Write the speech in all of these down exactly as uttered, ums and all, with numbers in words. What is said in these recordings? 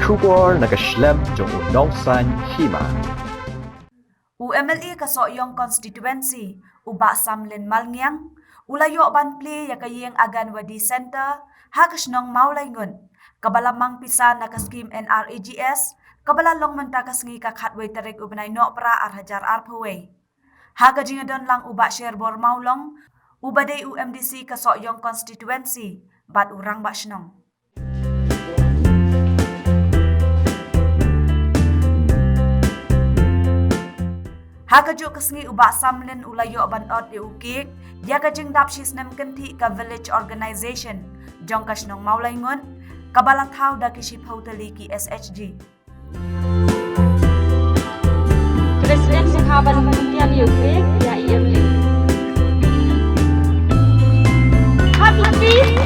Khubor na ka shlem jong u Nongsaiñ Hima. U M L A ka Sohiong Constituency, u Bah Samlin Malngiang, u la ïoh ban plie ïa ka ïing Anganwadi Center ha ka shnong Mawlaingut, kaba la mang pisa na ka skim N R E G S, kaba la long mynta ka sngi ka khatwei tarik u bnai Nohprah ar hajar arphew wei. Ha ka jingïadon lang u Bah Sherbor Mawlong, uba dei u M D C ka Sohiong Constituency, bad u Rangbah Shnong. Ha kajuh ka sngi u Bah Samlin u la ïoh ban ot ïa u cake ïa ka jingdap shi snem kynthih ka Village Organization jong ka shnong Mawlaingut, kaba la thaw da ki shiphew tylli ki S H G. President Sukha ban pyntian ïa u cake ïa i M L A. Happy feast!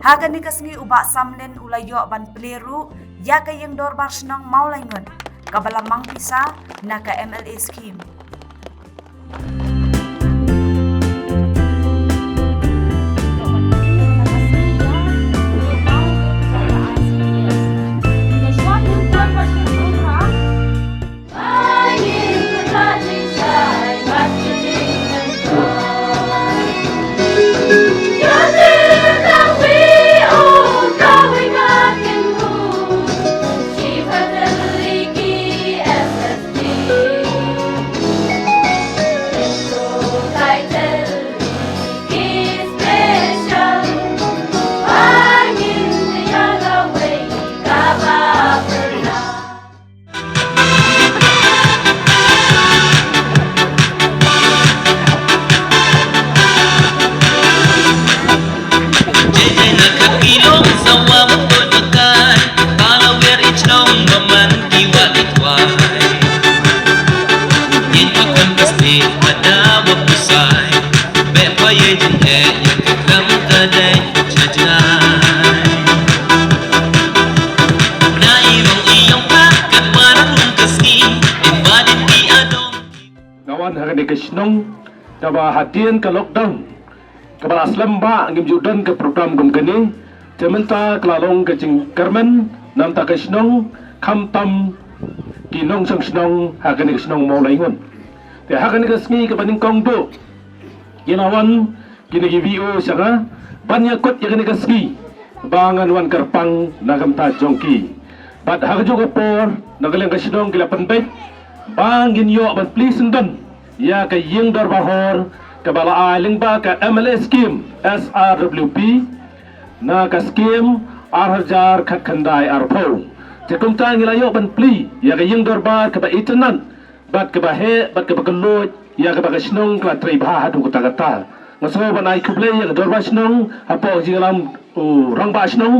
Ha kane ka sngi u Bah Samlin u la ïoh ban plie ruh ïa ka ïing dorbar shnong Mawlaingut, kaba la mang pisa na ka M L A scheme. Nga wan ha kane ka shnong kaba hadien ka lockdown kaba la slem ba ngim ju don ka program kum kane. Te mynta ka la long ka jingkyrmen na bynta ka shnong, khamtam ki nongshong shnong ha kane ka shnong Mawlaingut. Te ha kane ka sngi kaba nyngkong duh, ki la wan kine ki V O sha nga ban ïakut ïa kane ka sngi ba ngan wan kyrpang na ka bynta jong ki. Bad ha kajuh ka por na ka liang ka shnong ki la pynbeit ba ngin ïoh ban plie syndon ïa ka ïing dorbar hor kaba la ai lyngba ka M L A scheme S R W P, na ka skim ar hajar khatkhyndai arphew. Te kumta ngi la ïoh ban plie ïa ka ïing dorbar kaba itynnad bad kaba heh bad kaba kylluid ïa kaba ka shnong ka la trei bha haduh katta katta. Nga sngew ban ai khublei ïa ka dorbar shnong hapoh ka jingïalam u rangbah shnong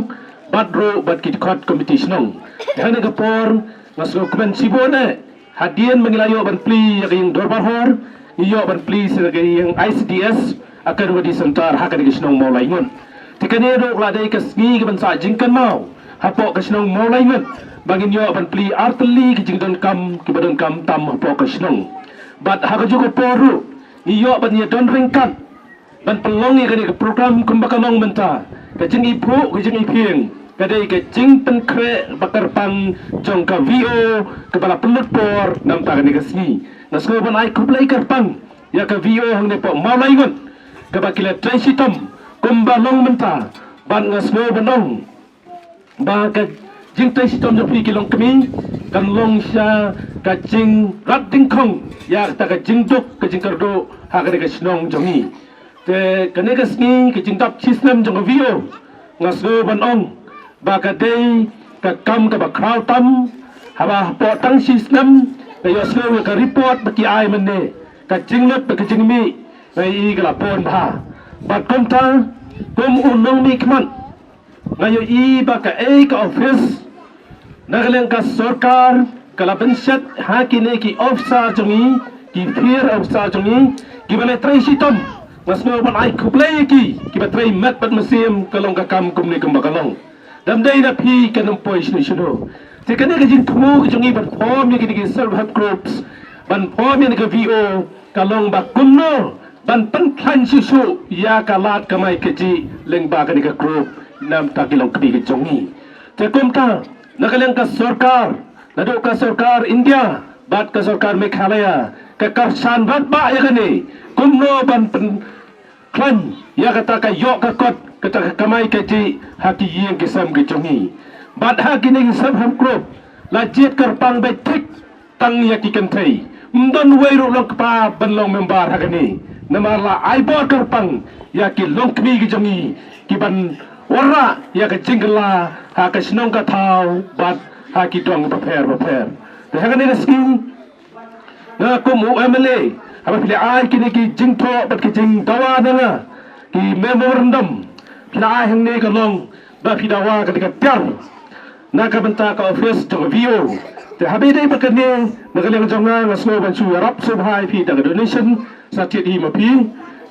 bad ruh bad ki dkhot komiti shnong. Te ha kane ka por nga sngewkmen shibun eh, hadien ba ngi la ïoh ban plie ïa ka ïing dorbar hor, ngi ïoh ban plie sa ka ïing I C D S Anganwadi Center ha kane ka shnong Mawlaingut. Te kane ruh ka la dei ka sngi kaban sah jingkynmaw hapoh ka shnong Mawlaingut ba ngin ïoh ban plie ar tylli ki jingdonkam kiba donkam tam hapoh ka shnong. Bad ha kajuh ka por ruh ngi ïoh ban ïadon ryngkat ban pynlong ïa kane ka program kumba ka long mynta. Ka jingiphuh ka jingiphieng ka dei ka jingpynkhreh ba kyrpang jong ka V O kaba la pynlut por na bynta kane ka sngi. Nga sngew ban ai khublei kyrpang ïa ka V O hangne hapoh Mawlaingut kaba ki la trei shitom kumba long mynta. Bad nga sngew ban ong ba ka jingtrei shitom jong phi ki longkmie kan long sha ka jingrat dyngkhong ïa kata ka jingduk ka jingkyrduh ha kane ka shnong jong ngi. Te kane ka sngi ka jingdap shi snem jong ka V O, nga sngew ban ong ba ka dei ka kam kaba khraw tam. Haba hapoh tang shi snem nga ïohsngew ïa ka report ba ki ai mynne, ka jinglut bad ka jingmih nga ïohi ka la bun bha. Bad kumta kum u nongmihkhmat nga ïohi ba kaei ka office na ka liang ka sorkar ka la pynshet ha kine ki officer jong ngi, ki field officer jong ngi kiba la trei shitom. Nga sngew ban ai khublei ïa ki kiba trei met bad mynsiem, ka long ka kam kumne kumba ka long. Dam dei na phi kan ym poi shano shano. Te kane ka jingthmu ka jong ngi ban form ïa kine ki self help groups, ban form ïa kane ka V O, ka long ba kumno ban pynkhlaiñ shuh shuh ïa ka lad kamai kajih lyngba kane ka group. namar ki longkmie ki jong ngi. Te kumta, na ka liang ka sorkar, naduh ka sorkar India bad ka sorkar Meghalaya, ka kyrshan bha ïa kane, kumno ban pynkhlaiñ ïa kata ka ïoh ka kot, kata ka kamai kajih ha ki ïing ki sem ki jong ngi. Bad ha kine ki self help group, la jied kyrpang beit thik tang ïa ki kynthei. Ym don uwei ruh long kpa ban long member ha kane. Namar la ai bor kyrpang ïa ki longkmie ki jong ngi, ki ban wanrah ïa ka jingkylla ha ka shnong ka thaw bad ha ki dong bapher bapher. Te ha kane ka sngi, nga kum u M L A, haba phi la ai kine ki jingthoh bad ki jingdawa na nga, ki memorandum, phi la ai hangne ka long ba phi dawa ka dei ka tiar na ka bynta ka office jong ka V O. Te haba ïadei bad kane, na ka liang jong nga, nga sngew ban shu ïarap sngewbha ïa phi da ka donation sa thied hi ma phi.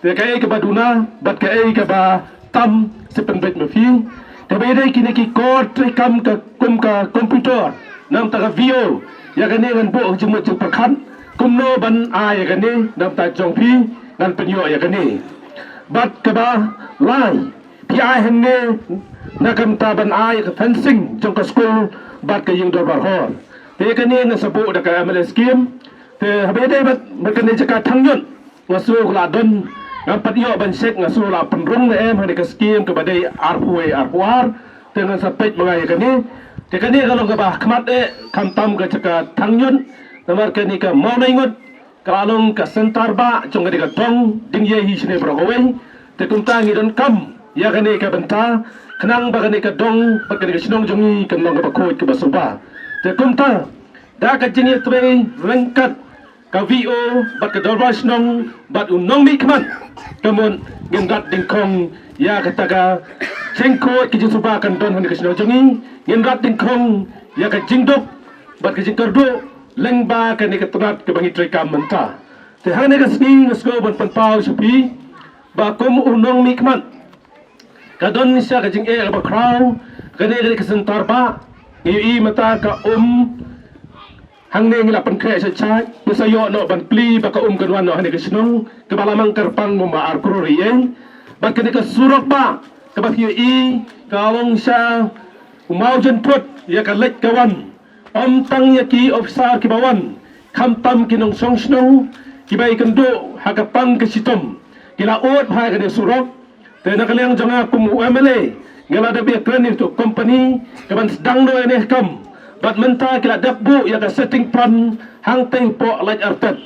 Te kaei kaba duna bad kaei kaba tam, sa pynbeit ma phi. Te haba ïadei kine ki kor treikam ka kum ka computer namar ka V O, ïa kane ngan buh jingmut jingpyrkhat kumno ban ai ïa kane namar jong phi, ngan pynïoh ïa kane. Bad kaba lai, phi ai hangne na ka bynta ban ai ka fencing jong ka skul bad ka ïing dorbar hall. Te kane ngan sa buh da ka M L A scheme. Te haba ïadei bad, bad kane jaka thang ñiut, nga sngew ka la don, ngam pat ïoh ban check, nga sngew la pynrung ne em ha kane ka scheme kaba dei arphew wei arphew ar. Te ngan sa peit ma nga ïa kane. Te kane ka long kaba khmat eh, khamtam ka jaka thang ñiut, namar kane ka Mawlaingut ka la long ka centre bah jong kane ka dong, dang ïa hi shane baroh kawei. Te kumta ngi donkam ïa kane ka bynta, khnang ba kane ka dong bad kane ka shnong jong ngi kan long kaba khuid kaba suba. Te kumta, da ka jingïatrei ryngkat ka V O bad ka dorbar shnong bad u nongmihkhmat, ka mut ngin rat dyngkhong ïa kata ka jingkhuid ka jingsuba kan don ha kane ka shnong jong ngi, ngin rat dyngkhong ïa ka jingduk bad ka jingkyrduh lyngba kane ka tnat kaba ngi treikam mynta. Te ha kane ka sngi nga sngew ban pynpaw sha phi ba kum u nongmihkhmat, ka don sha ka jingeh kaba khraw. Kane, kane ka centre bah, ngi ïohi mynta ka um hangne ngi la pynkhreh shait shait, ngi sa ïoh noh ban plie ba ka um kan wan noh ha kane ka shnong kaba la mang kyrpang kumba ar klur ïing. Bad kane ka surok bah kaba phi ïohi, ka long sha u mawjynthut ïa ka leit ka wan. Ym tang ïa ki officer kiba wan, khamtam ki nongshong shnong kiba ïakynduh ha ka pang ka shitom, ki la ud ha kane surok. Te na ka liang jong nga kum u M L A, nga la dep ïakren ïa uto u company kaban sdang noh ïa kane ka kam. Bad mynta ki la dep buh ïa ka setting pan hangtei hapoh Laitartet.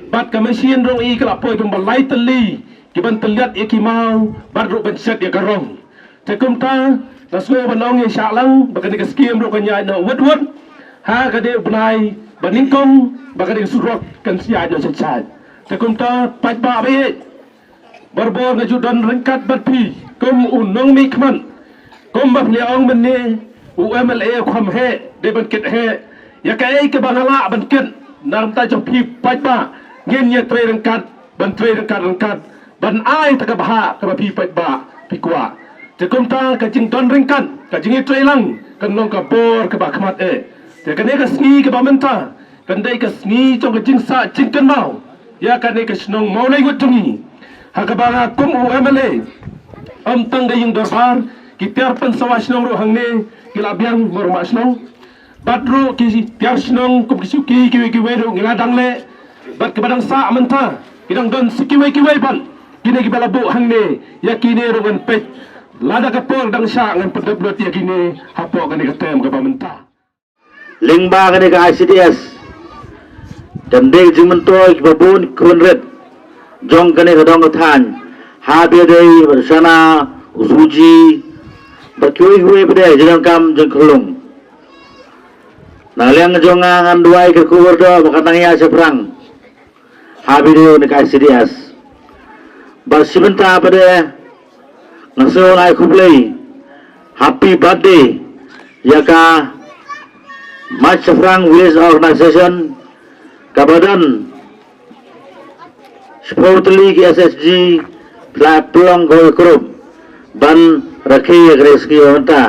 Bad ka machine rong i ka la poi kumba lai tylli, kiban tylliat ïa ki maw bad ruh ban shet ïa ka rong. Te kumta, nga sngew ban ong ïa shah lang ba kane ka scheme ruh kan ïaid noh wut wut ha kane u bnai ba nyngkong, ba kane ka surok kan ïaid noh shait shait. Te kumta, paidbah ba ïeit, barabor nga ju don ryngkat bad phi kum u nongmihkhmat. Kumba phi la ong mynne, u M L A u kham heh, dei ban kit heh ïa kaei kaba nga lah ban kit. Na ka bynta jong phi paidbah, ngin ïatrei ryngkat, ban trei ryngkat ryngkat, ban ai ta ka bhah kaba phi paidbah phi kwah. Te kumta, ka jingdon ryngkat, ka jingïatrei lang kan long ka bor kaba khmat eh. Te kane ka sngi kaba mynta kan dei ka sngi jong ka jingsah jingkynmaw ïa kane ka shnong Mawlaingut jong ngi. Ha kaba nga kum u M L A, ym tang ka ïing dorbar, ki tiar pynsawa shnong ruh hangne ki la biang, Mawrmah shnong. Bad ruh ki tiar shnong kum ki shuki kiwei kiwei ruh ngi la dang leh. Bad kiba dang sah mynta ki dang don sa kiwei kiwei bad kine kiba la buh hangne, ïa kine ruh ngan peit. Lada ka por dang shah ngan pyndep lut ïa kine hapoh kane ka term kaba mynta. Lyngba kane ka I C D S, kan dei ka jingmyntoi kiba bun ki khun rit jong kane ka dong ka thaiñ, ha ba ïadei bad u shana, u suji bad kiwei kiwei pat de jingdonkam jingkyrlong. Na liang jong nga ngan duwai kyrkhu kyrdoh ba kan nang ïaid shaphrang ha ba ïadei bad ka I C D S. Bad shi bynta pat de nga sngew ai khublei, happy birthday, ïa ka Mait Shaphrang Village Organization, kaba don shiphew tylli ki S H G, pla pynlong ka group ban rakhe ïa ka sngi mynta.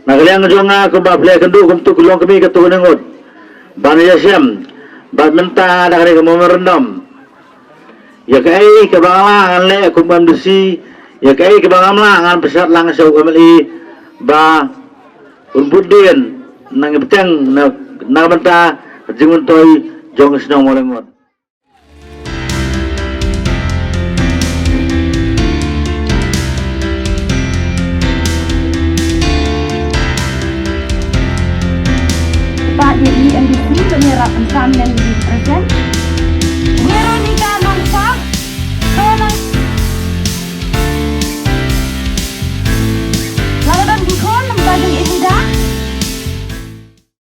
Na ka liang jong nga kumba phi la ïakynduh kumto ki longkmie kato ka ngut ban ïashem bad mynta da kane ka memorandum, ïa kaei kaba nga lah ngan leh kum M D C, Ïa kaei kaba ngam lah ngan pynshlur lang sha u M L A ba un bud dien na ngi bteng na, na ka bynta ka jingmyntoi jong ka shnong Mawlyngngot. Pat ïa i N D C ban ïarap ban kam lem ïa i president.